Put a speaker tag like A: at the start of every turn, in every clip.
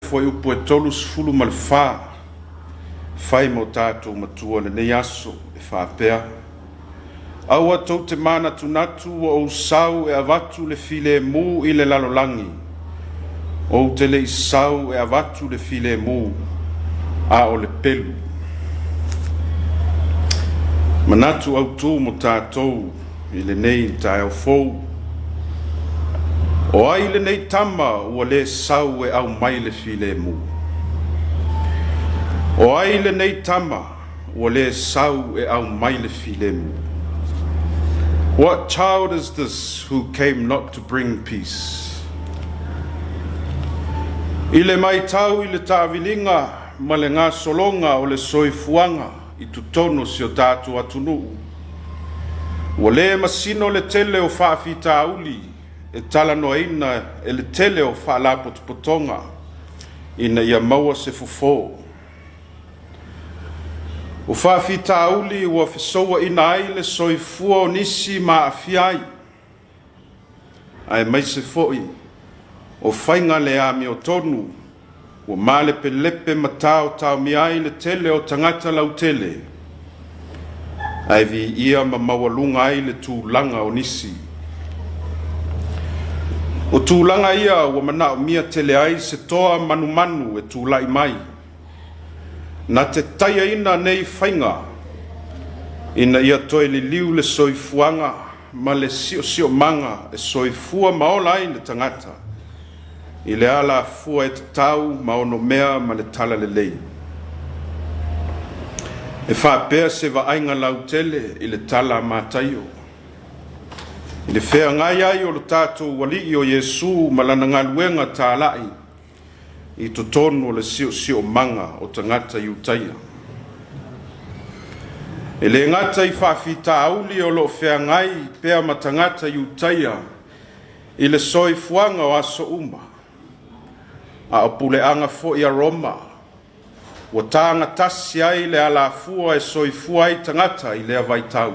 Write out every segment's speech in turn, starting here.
A: Fuaiupu e 34, Fai ma o tatou matua i lenei aso e faapea, Aua tou te manatunatu ua ou sau e avatu le filemu i le lalolagi. Ou te le i sau e avatu le filemu, a o le pelu. Manatu autu mo tatou i lenei taeao fou. O ai lenei tama ua le sau e aumai le filemu? O ai lenei tama ua le sau e aumai le filemu? What child is this who came not to bring peace? I le matau i le taaviliga ma le gasologa o le soifuaga i totonu o si o tatou atunuu, ua le masino le tele o faafitauli e talanoaina e le tele o faalapotopotoga ina ia maua se fofo. O faafitauli ua fesouaina ai le soifua o nisi ma aafia ai, aemaise foi o faiga le amiotonu ua malepelepe ma taotaomia ai le tele o tagata lautele, ae viia ma maualuga ai le tulaga o nisi. O tulaga ia ua manaomia tele ai se toa manumanu e tulai mai, na te taiaina nei faiga ina ia toe liliu le soifuaga ma le siosiomaga e soifua ma ola ai le tagata i le alafua e tatau ma onomea ma le talalelei. E faapea se vaaiga lautele i le tala a Mataio, i le feagai ai o lo tatou Alii o Iesu ma lana galuega talai i totonu o le siosiomaga o tagata Iutaia. E le gata i faafitauli o lo o feagai pea ma tagata Iutaia i le soifuaga o aso uma, a o puleaga foi a Roma ua tagatasi ai le alafua e soifua ai tagata i lea vaitau.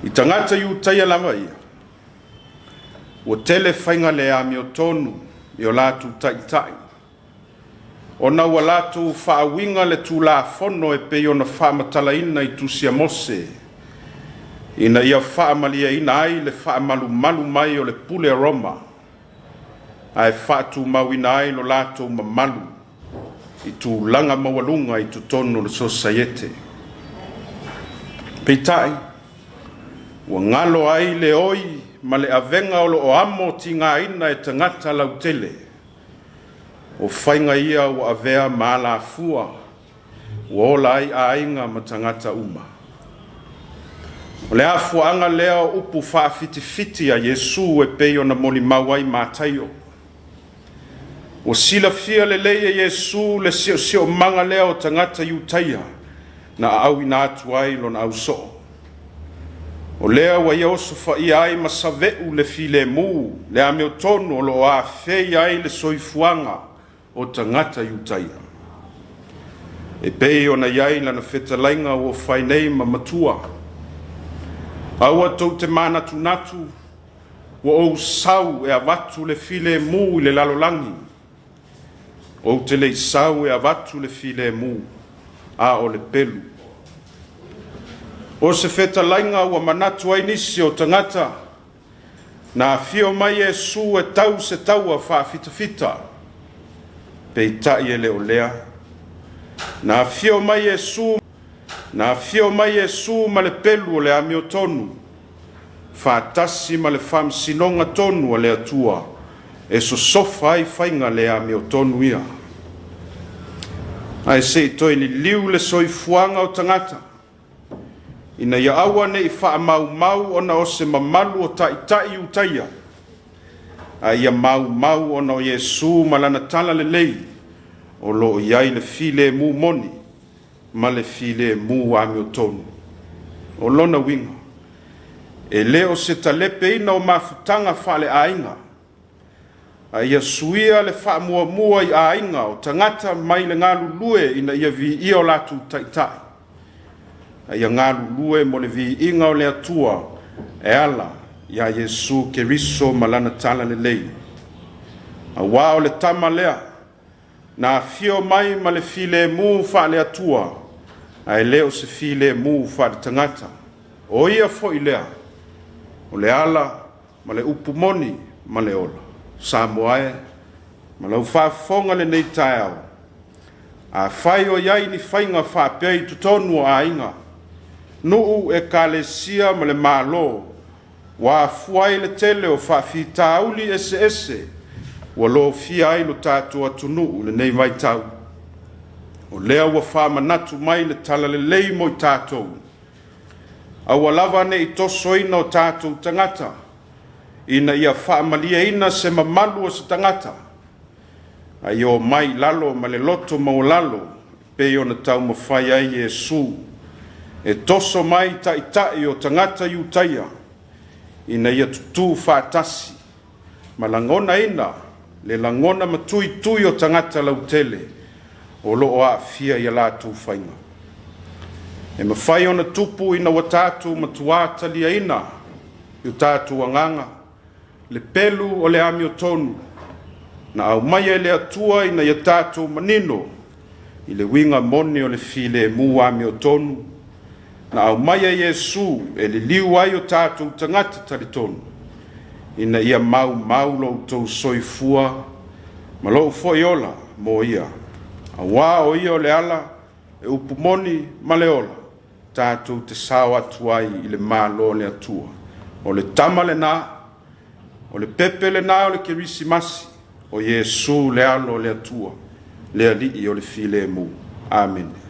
A: I tagata Iutaia lava ia, ua tele faiga le amiotonu i o latou taitai, ona ua latou faauiga le Tulafono e pei ona faamatalaina i Tusi a Mose, ina ia faamalieina ai le faamalumalu mai o le pule a Roma, ae faatumauina ai lo latou mamalu i tulaga maualuga i totonu o le sosaiete. Peitai, ua galo ai le oi ma le avega o lo o amo tigaina e tagata lautele. O faiga ia ua avea ma alafua ua ola ai aiga ma tagata uma. O le afuaga lea o upu faafitifiti a Iesu e pei ona molimau ai Mataio. Ua silafia lelei e Iesu le siosiomaga lea o tagata Iutaia na aauina atu ai lona ausoo. O lea ua ia osofaia ai ma save'u le filemu, le amiotonu o lo o afei ai le soifuaga o tagata Iutaia. E pei ona i ai lana fetalaiga ua fai nei ma matua. Aua tou te manatunatu ua ou sau e avatu le filemu i le lalolagi. Ou te le i sau e avatu le filemu, a o le pelu. O se fetalaiga ua manatu ai nisi o tagata na afio mai Iesu e tau se taua faafitafita, peitai e le o lea. Na afio mai Iesu, na afio mai Iesu ma le pelu o le amiotonu, faatasi ma le faamasinoga tonu a le Atua e sosofa ai faiga le amiotonu ia. Ae se i toe liliu le soifuaga o tagata, ina ia aua ne i faamaumau ona o se mamalu o taitai Iutaia, a ia maumau ona o Iesu ma lana talalelei o lo o i ai le filemu moni ma le filemu amiotonu. O lona uiga, e le o se talepeina o mafutaga faaleaiga, a ia suia le faamuamua i aiga o tagata mai le galulue ina ia viia o latou taitai, a ia galulue mo le viiga o le Atua e ala iā Iesu Keriso ma lana talalelei. Auā o le Tama lea, na afio mai ma le filemu faale-Atua, ae le o se filemu faale-tagata. O ia foi lea, o le ala ma le upu moni ma le ola. Samoa e, ma lau faafofoga i lenei taeao, afai o i ai ni faiga faapea i totonu o aiga, nuu, ekalesia ma le Malo, ua afua ai le tele o faafitauli eseese ua lofia ai lo tatou atunuu i lenei vaitau. O lea ua faamanatu mai le talalelei mo i tatou, aua lava ne i tosoina o tatou tagata ina ia faamalieina se mamalu o se tagata, a ia omai i lalo ma le loto maualalo pei ona taumafai ai Iesu e toso mai taitai o tagata Iutaia ina ia tutū faatasi ma lagonaina le lagona matuitui o tagata lautele o lo o aafia i a latou faiga. E mafai ona tupu ina ua tatou matuā taliaina i o tatou agaga le pelu o le amiotonu na aumaia e le Atua ina ia tatou manino i le uiga moni o le filemu amiotonu na aumaia Iesu e liliu ai o tatou tagata talitonu ina ia maumau lo outou soifua ma lou foi ola mo ia. Auā o ia o le ala, le upu moni ma le ola, tatou te sao atu ai i le Malo o le Atua. O le tama lena, o le pepe lena o le Kerisimasi, o Iesu le alo o le Atua, le Alii o le filemu. Amene.